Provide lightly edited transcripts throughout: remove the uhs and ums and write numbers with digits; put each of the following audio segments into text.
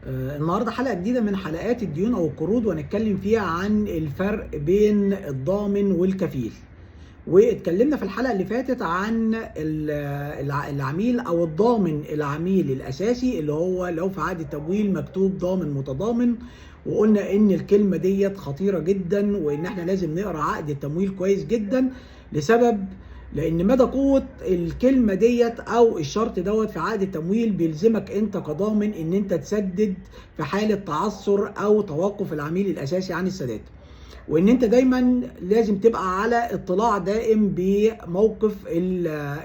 النهارده حلقة جديدة من حلقات الديون او القروض، وهنتكلم فيها عن الفرق بين الضامن والكفيل. واتكلمنا في الحلقة اللي فاتت عن العميل او الضامن، العميل الاساسي اللي هو لو في عقد التمويل مكتوب ضامن متضامن، وقلنا ان الكلمة ديت خطيرة جدا، وان احنا لازم نقرا عقد التمويل كويس جدا، لسبب لان مدى قوة الكلمة ديت او الشرط دوت في عقد التمويل بيلزمك انت كضامن ان انت تسدد في حاله تعثر او توقف العميل الاساسي عن السداد، وان انت دايما لازم تبقى على اطلاع دائم بموقف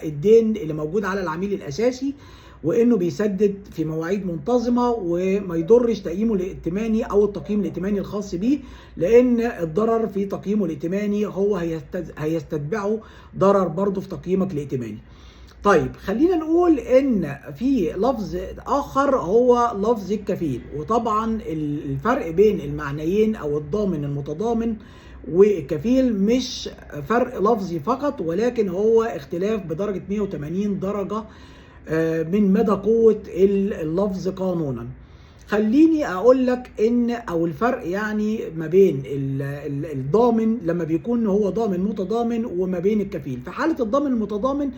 الدين اللي موجود على العميل الاساسي، وانه بيسدد في مواعيد منتظمة وما يضرش تقييمه الائتماني او التقييم الائتماني الخاص بيه، لان الضرر في تقييمه الائتماني هو هيستتبعه ضرر برضه في تقييمك الائتماني. طيب خلينا نقول ان في لفظ اخر هو لفظ الكفيل، وطبعا الفرق بين المعنيين او الضامن المتضامن والكفيل مش فرق لفظي فقط، ولكن هو اختلاف بدرجة 180 درجة من مدى قوة اللفظ قانونا. خليني اقول لك ان او الفرق يعني ما بين الضامن لما بيكون هو ضامن متضامن وما بين الكفيل. في حالة الضامن المتضامن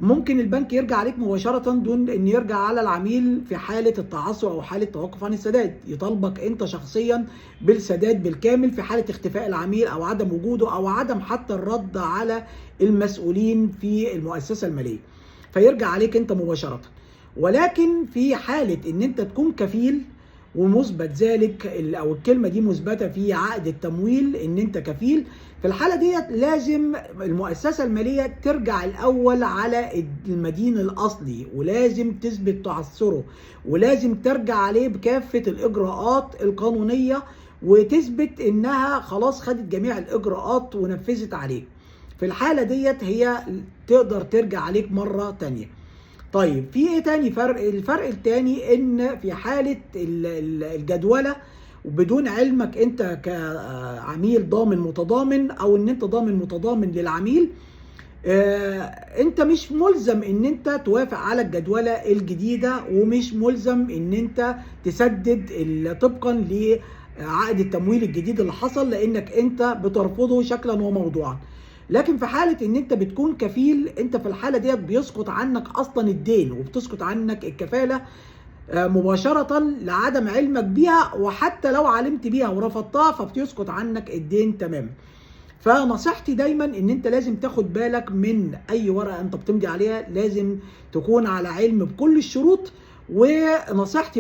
ممكن البنك يرجع عليك مباشرة دون ان يرجع على العميل في حالة التعثر او حالة توقف عن السداد، يطالبك انت شخصيا بالسداد بالكامل في حالة اختفاء العميل او عدم وجوده او عدم حتى الرد على المسؤولين في المؤسسة المالية، فيرجع عليك انت مباشرة. ولكن في حالة ان انت تكون كفيل ومثبت ذلك او الكلمة دي مثبتة في عقد التمويل ان انت كفيل، في الحالة ديت لازم المؤسسة المالية ترجع الاول على المدين الاصلي، ولازم تثبت تعثره، ولازم ترجع عليه بكافة الاجراءات القانونية وتثبت انها خلاص خدت جميع الاجراءات ونفذت عليه. في الحالة ديت هي تقدر ترجع عليك مرة تانية. طيب في ايه تاني فرق؟ الفرق التاني ان في حالة الجدولة وبدون علمك انت كعميل ضامن متضامن او ان انت ضامن متضامن للعميل، انت مش ملزم ان انت توافق على الجدولة الجديدة، ومش ملزم ان انت تسدد طبقا لعقد التمويل الجديد اللي حصل، لانك انت بترفضه شكلا وموضوعا. لكن في حالة ان انت بتكون كفيل، انت في الحالة ديت بيسقط عنك اصلا الدين وبتسقط عنك الكفالة مباشرة لعدم علمك بيها، وحتى لو علمت بيها ورفضتها فبتسقط عنك الدين تماما. فنصيحتي دايما ان انت لازم تاخد بالك من اي ورقة انت بتمضي عليها، لازم تكون على علم بكل الشروط. ونصيحتي